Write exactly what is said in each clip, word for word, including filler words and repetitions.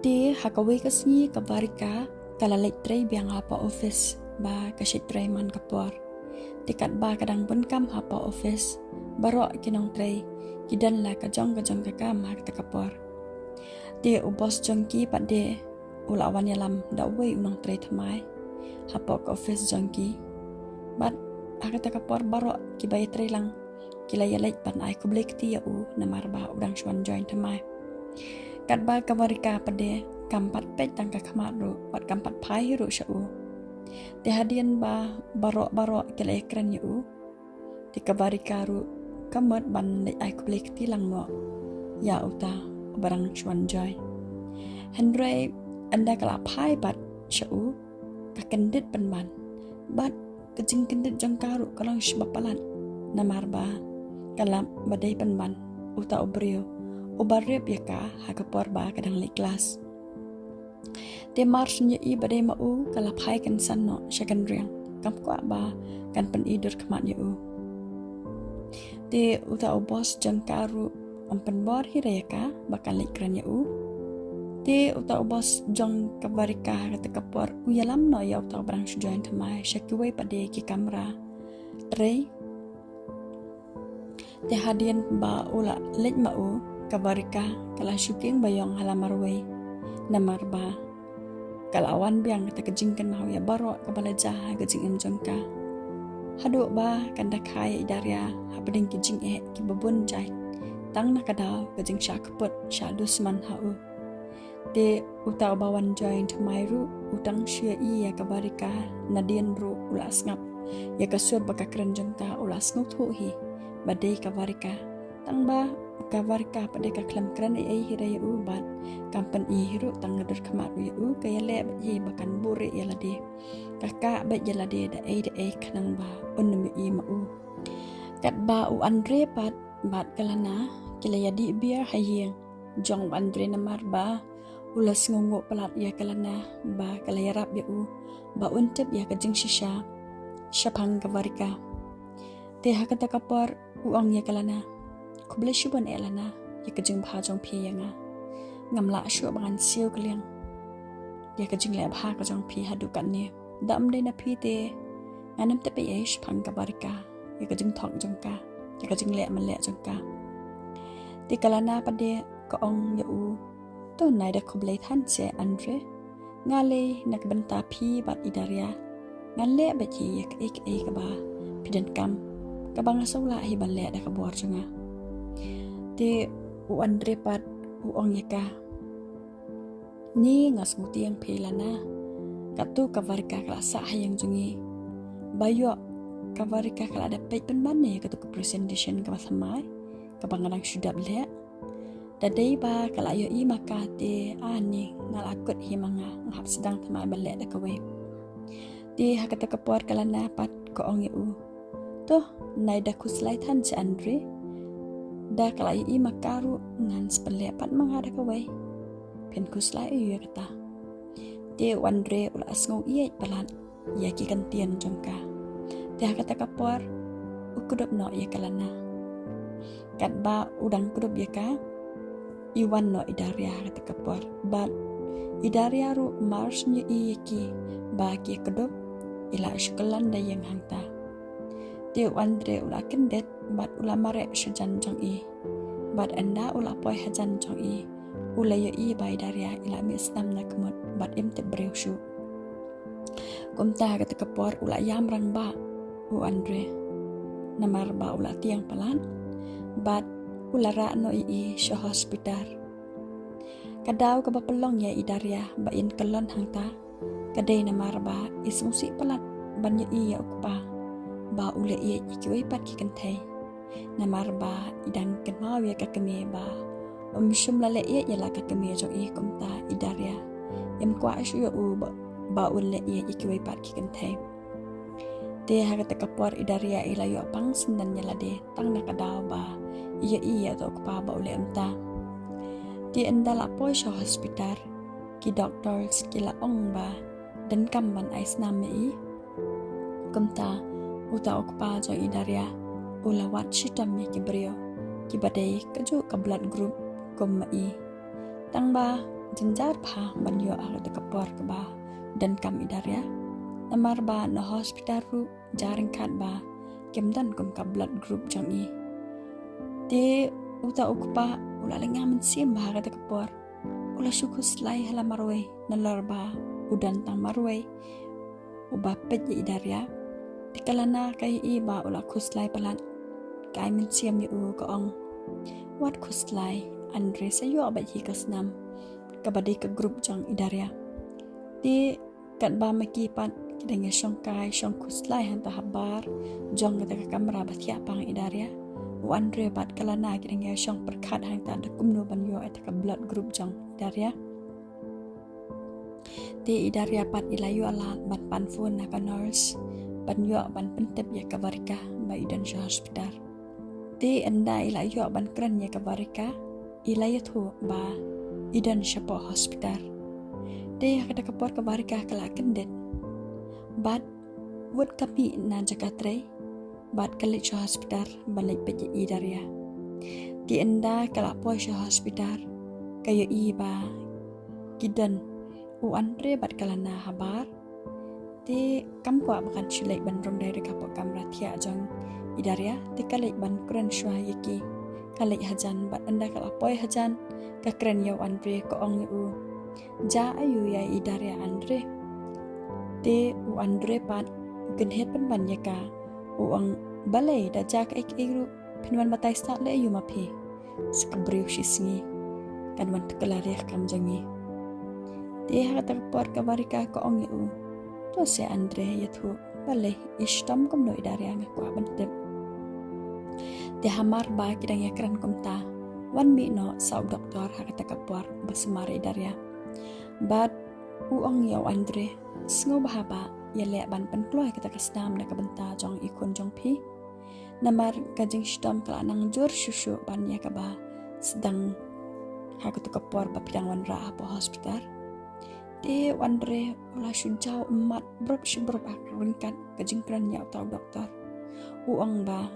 Te ha kawei ka sngi ka Varika ka la leit trei biang hapoh office ba ka shait trei man ka por. Te katba ka dang bun kam hapoh office, baroh ki nongtrei ki don la ka jong ka jong ka kam ha kata ka por. Te u boss jong ki pat de u la wan ïalam da uwei u nongtrei thymmai hapoh ka office jong ki. Bad ha kata ka por baroh kiba ïatrei lang ki la ïaleit ban ai khublei kti ïa u namar ba u dang shu wan join thymmai. Katba ka Varika pat de kam pat peit tang ka khmat ruh bad kam pat phai hi ruh sha u. Te hadien ba baroh baroh ki la ïakren ïa u, te ka Varika ruh ka mut ban leit ai khublei kti lang noh ïa uta uba dang shu wan join. Hynrei ynda ka la phai pat sha u, ka kyndit pynban. Bad ka jingkyndit jong ka ruh ka long shibun palat namar ba ka lap ba dei pynban uta u briew uba rep ïa ka ha ka por ba ka dang leit klas. Te mar shu ïohi ba dei ma u, ka la phai kynsan noh sha kynriang, kam kwah ba kan pyni dur khmat ïa u. Te uta u boss jong ka ruh um pynbor hi re ïa ka ba kan leit kren ïa u. Te uta u boss jong ka Varika ha kata ka por u ïalam noh ïa uta uba dang shu join thymmai sha kiwei pat de ki kamra trei. Te hadien ba u la leit ma u, ka Varika ka la shu kieng baïong ha la marwei namar ba ka la wan biang kata ka jingkynmaw ïa baroh kaba la jia ha ka jingim jong ka. Haduh ba kan da kha ïa i Daria hapdeng ki jingeh kiba bun jait, tang na ka daw ka jingshah kput shah dusman ha u. Te uta uba wan join thymmai ruh u dang shu ïohi ïa ka Varika, nadien ruh u la sngap ïa ka sur ba ka kren jong ka, u la sngewthuh hi ba dei ka Varika. Tang ba ka Varika pat de ka khlem kren ei ei hi re ïa u bad kam pyni hi ruh tang ka dur khmat ruh ïa u, ka ïaleh beit hi ba kan buhrieh ïa lade. Ka kah beit ïa lade da ei da ei khnang ba un ym ïohi ma u. Katba u Andre pat bad ka Lana ki la ïadih beer ha ïing jong u Andre namar ba u la sngewnguh palat ïa ka Lana ba ka la ïarap ïa u ba un tip ïa ka jingshisha shaphang ka Varika. Te ha kata ka por u ong ïa ka Lana, "Khublei shibun eh Lana ïa ka jingbha jong phi ïa nga. Ngam lah shuh ba ngan siew kylliang ïa ka jingleh bha ka jong phi haduh katne. Da ym dei na phi te ngan ym tip ei ei shaphang ka Varika, ïa ka jingthok jong ka, ïa ka jingleh mynleh jong ka." Te ka Lana pat de ka ong ïa u, "To nai da khublei than seh Andre. Nga lei na ka bynta phi bad i Daria ngan leh beit hi ïa kaei kaei kaba phi donkam, kaba nga sngewlah hi ban leh da ka bor jong nga." Te u Andre pat u ong ïa ka, "Ni nga sngewtieng phi Lana. Katto ka Varika ka la sah ha ïing jong ngi. Ba ïoh ka Varika ka la da peit pynban ïa katto ka presentation kaba thymmai kaba nga dang shu dep leh. Da dei ba ka la ïohi ma ka te ani nga la kut hi ma nga, nga hap sdang thymmai ban leh da kawei." Te ha kata ka por ka Lana pat ka ong ïa u, "To nai da khuslai than seh Andre. Da ka la ïohi ma ka ruh ngan sa pynleh pat ma nga da kawei. Phin khuslai ïa u ïa kata." Te u Andre u la sngew ïeit palat ïa ki kyntien jong ka. Te ha kata ka por u kdup noh ïa ka Lana. Katba u dang kdup ïa ka, i wan noh i Daria ha kata ka por. Bad i Daria ruh mar shu ïohi ïa ki ba ki kdup, i la shu kyllon da ïing hangta. Te u Andre u la kyndit bad u la mareh sha jan jong i. Bad ynda u la poi ha jan jong i, u la ïohi ba i Daria i la mih snam na ka mut bad im tip briew shuh. Kumta ha kata ka por u la ïam rangbah u Andre namar ba u la tieng palat, bad u la rah noh ïa i sha hospital. Ka daw kaba pynlong ïa i Daria ba in kyllon hangta ka dei namar ba i sngewsih palat ban ïohi ïa u kpa ba u leh ïeit ïa kiwei pat ki kynthei. Namar ba i dang kynmaw ïa ka kmie ba um shym la leh ïeit ïa la ka kmie jong i, kumta i Daria im kwah shuh ïa u ba, ba un leh ïeit ïa kiwei pat ki kynthei. Te ha kata ka por i Daria i la ïoh pang syndon ïa lade tang na ka daw ba i ïohi ïa uta u kpa ba u leh kumta. Te ynda la poi sha hospital, ki doctors ki la ong ba donkam ban ai snam ïa i. Kumta uta u kpa jong i Daria u la wad shitom ïa ki briew kiba dei kajuh ka blood group kum ma i. Tang ba jynjar bha ban ïoh ha kata ka por kaba donkam i Daria. Namar ba na hospital ruh jia ryngkat ba kim don kum ka blood group jong i. Te uta u kpa u la lyngngoh mynsiem bha ha kata ka por. U la shu khuslai ha la marwei nalor ba u don tang marwei uba peit ïa i Daria. Te ka Lana ka ïohi ba u la khuslai palat, ka ai mynsiem ïa u, ka ong, wat khuslai, Andre sa ïoh beit hi ka snam kaba dei ka group jong i Daria. Te katba ma ki pat ki dang ïa shongkai shongkhuslai hangta habar jong kata ka kamra ba thiah pang i Daria, u Andre bad ka Lana ki dang ïa shong pyrkhat hangta da kumno ban ïoh ïa kata ka blood group jong i Daria. Te i Daria pat i la ïoh lad ban pan phone na ka nurse ban ïoh ban pyntip ïa ka Varika ba i don sha hospital. Te ynda i la ïoh ban kren ïa ka Varika, i la ïathuh ba i don shapoh hospital. Te ha kata ka por ka Varika ka la kyndit bad wat ka mih na jaka trei bad ka leit sha hospital ban leit peit ïa i Daria. Te ynda ka la poi sha hospital ka ïohi ba ki don u Andre bad ka Lana habar. Te kam kwah ba kan shu leit ban rung dei ryngkat hapoh kamra thiah jong i Daria, te ka leit ban kren shuwa ïa ki. Ka leit hajan bad ynda ka la poi hajan ka kren ïa u Andre, ka ong ïa u, jia aïu ïa i Daria Andre? Te u Andre pat u kynhied pynban ïa ka, u ong, balei da jia kaei kaei ruh phin wan batai stad leh aïu ma phi? Sa ka briew shi sngi kan wan tuklar ïa ka kam jong ngi. Te ha kata ka por ka Varika ka ong ïa u, to se Andre ïathuh, balei i shitom kumno i Daria, nga kwah ban tip. Te hamar ba ki dang ïa kren kumta, wan mih noh sa u doktor ha kata ka por ba sumar ïa i Daria. Bad u ong ïa u Andre, sngewbha ba ïa leh ban pynkloi kata ka snam na ka bynta jong i khun jong phi. Namar ka jingshitom ka la nang jur shuh shuh ban ïa kaba sdang ha kata ka por ba phi dang wanrah hapoh hospital. Te u Andre u la shu jaw ummat brop shi brop ha ryngkat ka jingkren ïa uta u doktor. U ong ba,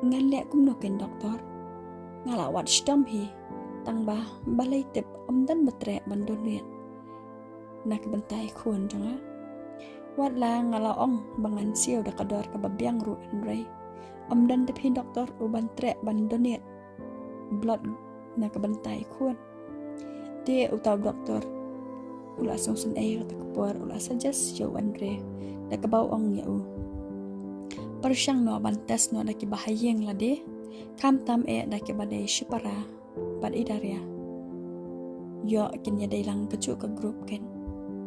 ngan leh kumno kein doktor? Nga la wad shitom hi, tang ba balei tip ym don ba treh ban donate na ka bynta i khun jong nga. Wat la nga la ong ba ngan siew da ka dor kaba biang ruh hynrei ym don tip hi doktor uban treh ban donate blood na ka bynta i khun. Te uta u doktor u la sngewsynei ha kata ka por, u la suggest ïa u Andre da kaba u ong ïa u, pyrshang noh ban test noh da kiba ha ïing lade, khamtam eh da kiba dei shipara bad i Daria. Ïoh kin ïadei lang kajuh ka group kein.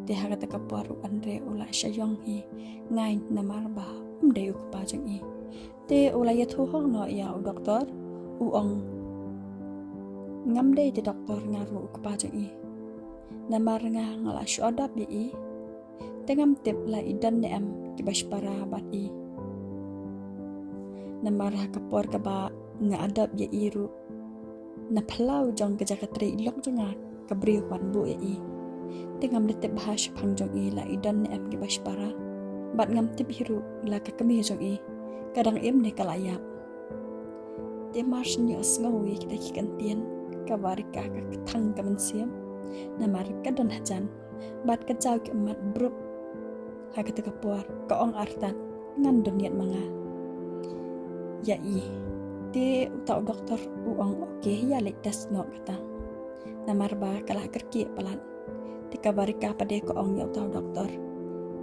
Te ha kata ka por u Andre u la sha ïong hi, ngai namar ba um dei u kpa jong i. Te u la ïathuh hok noh ïa u doktor, u ong, ngam dei te doktor, nga ruh u kpa jong i. Namar nga, nga la shu adop ïa i. Te ngam tip la i don ne em kiba shipara bad i. Namar ha ka por kaba nga adop ïa i ruh, na phyllaw jong ka jaka trei i lok jong nga ka briew wan buh ïa i. Te ngam da tip bha shaphang jong i la i don ne em kiba shipara. Bad ngam tip hi ruh la ka kmie jong i ka dang im ne ka la ïap. Te mar shu ïohsngew ïa kita ki kyntien, ka Varika ka kthang ka mynsiem. Namar ka don hajan bad ka jaw ki ummat brop. Ha kata ka por ka ong artat, ngan donate ma nga ïa i. Te uta u doktor u ong, okay, ïa leit test noh kata. Namar ba ka la kyrkieh palat. Te ka Varika pat de ka ong ïa uta u doktor,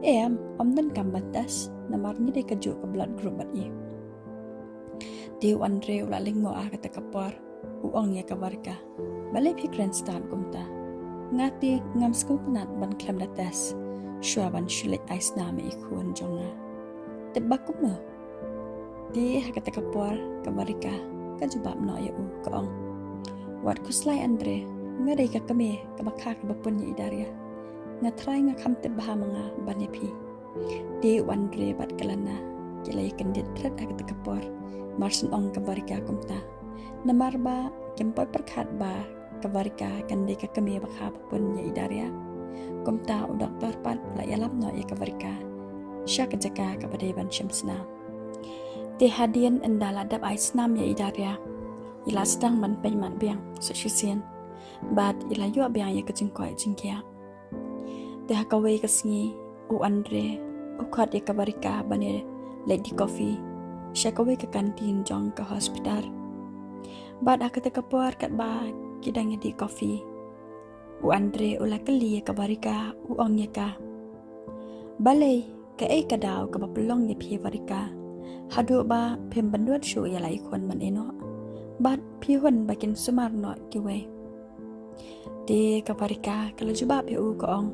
em, ym donkam ban test namar ngi dei kajuh ka blood group bad i. Te u Andre u la lyngngoh ha kata ka por, u ong ïa ka Varika, balei phi kren stad kumta? Nga te ngam sngewtynnat ban khlem da test shuwa ban shu leit ai snam ïa i khun jong nga. Tip ba kumno? Te ha kata ka por ka Varika ka jubab noh ïa u, ka ong, wat khuslai Andre, nga dei ka kmie kaba kha kaba pun ïa i Daria. Nga trai nga kham tip bha ma nga ban ïa phi. Te u Andre bad ka Lana ki la ïa kyndit thret ha kata ka por mar shu ong ka Varika kumta. Namar ba kim poi pyrkhat ba ka Varika kan dei ka kmie ba kha ba pun ïa i Daria. Kumta u doktor pat u la ïalam noh ïa ka Varika sha ka jaka kaba dei ban shim snam. Te hadien ynda la dep ai snam ïa i Daria, i la sdang ban pynmat biang sa shisien. bad i la ïoh biang ïa ka jingkoit jingkhiah. Te ha kawei ka sngi u Andre u khot ïa ka Varika ban ïa leit die coffee sha kawei ka kantin jong ka hospital. Bad ha kata ka por katba ki dang ïa die coffee, u Andre u la kylli ïa ka Varika, u ong ïa ka, balei, kaei ka daw kaba pynlong ïa phi Varika, haduh ba phim bynnud shuh ïa la i khun ban ïehnoh, bad phi hun ba kin sumar noh kiwei? Te ka Varika ka la jubab ïa u, ka ong,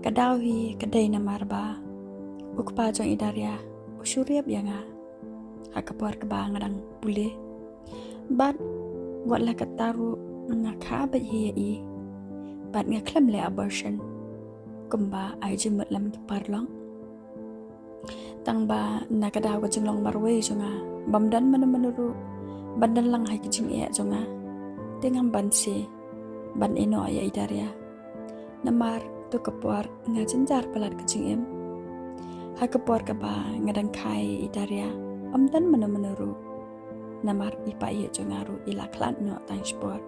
ka daw hi ka dei namar ba u kpa jong i Daria u shu riap ïa nga ha ka por kaba nga dang pule. Bad wat la katta ruh nga kha beit hi ïa i, bad nga khlem leh abortion kumba ai jingmut lem ki paralok. Tang ba na ka daw ka jinglong marwei jong nga, bym don mano mano ruh ban don lang ha ki jingeh jong nga, te ngam banse ban ïehnoh ïa i Daria. Namar tu ka por nga jynjar palat ka jingim. Ha ka por kaba nga dang kha ïa i Daria, ym don mano mano ruh. Namar i pa ïeit jong nga ruh i la khlad noh tang shipor.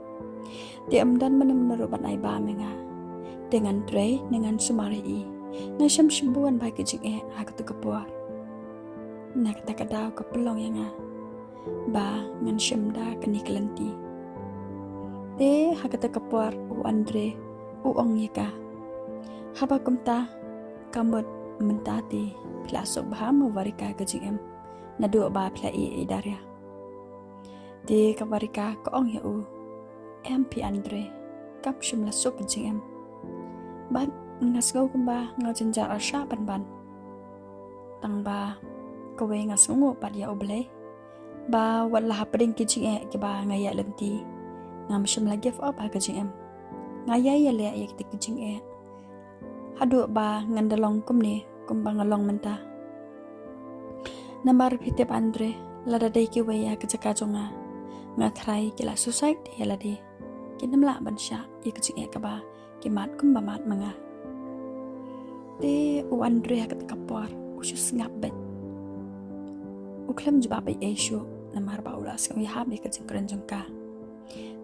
Te ym don mano mano ruh ban ai bam ïa nga. Te ngan trei ne ngan sumar ïa i. Nga shem shibun bha ki jingeh ha katu ka por. Na kata ka daw ka pynlong ïa nga ba ngan shim da kane ka lynti. Te ha kata ka por u Andre u ong ïa ka, haba kumta, ka mut mynta te phi la suk bha mo Varika ka jingim, naduh ba phi la ïeh ïa i Daria? Te ka Varika ka ong ïa u, em phi Andre, kam shym la suk ka jingim. Bad nga sngew kumba nga jynjar arshah pynban. Tang ba kawei nga sngewnguh pat ïa U Blei ba wat la hapdeng ki jingeh kiba nga ïaid lynti, ngam shym la give up ha ka jingim. Nga ïai ïaleh ïa kita ki jingeh haduh ba ngan da long kumne kumba nga long mynta. Namar phi tip Andre, lada dei kiwei ha ka jaka jong nga, nga tharai ki la suicide ïa lade. Kim lah ban shah ïa ka jingeh kaba ki mad kumba mad ma nga. Te u Andre ha kata ka por u shu sngap beit. U khlem jubab ei ei shuh namar ba u la sngew ïahap ïa ka jingkren jong ka.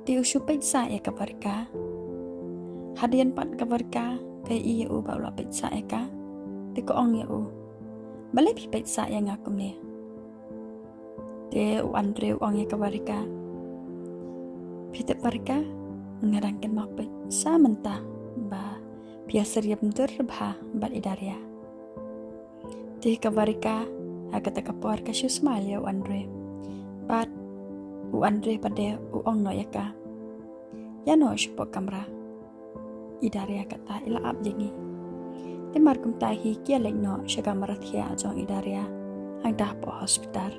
Te u shu peit sah ïa ka Varika. Hadien pat ka Varika ka ïohi ïa u ba u la peit sah ïa ka, te ka ong ïa u, balei phi peit sah ïa nga kumne? Te u Andre u ong ïa ka Varika, phi tip Varika, nga dang kynmaw peit sah mynta ba phi ïasyriem dur bha bad i Daria. Te ka Varika ha kata ka por ka shu smile ïa u Andre. Bad u Andre pat de u ong noh ïa ka, ïa noh shapoh kamra, i Daria kata i la ap ïa ngi. Te mar kumta hi ki ïa leit noh sha kamra thiah jong i Daria hangta hapoh hospital.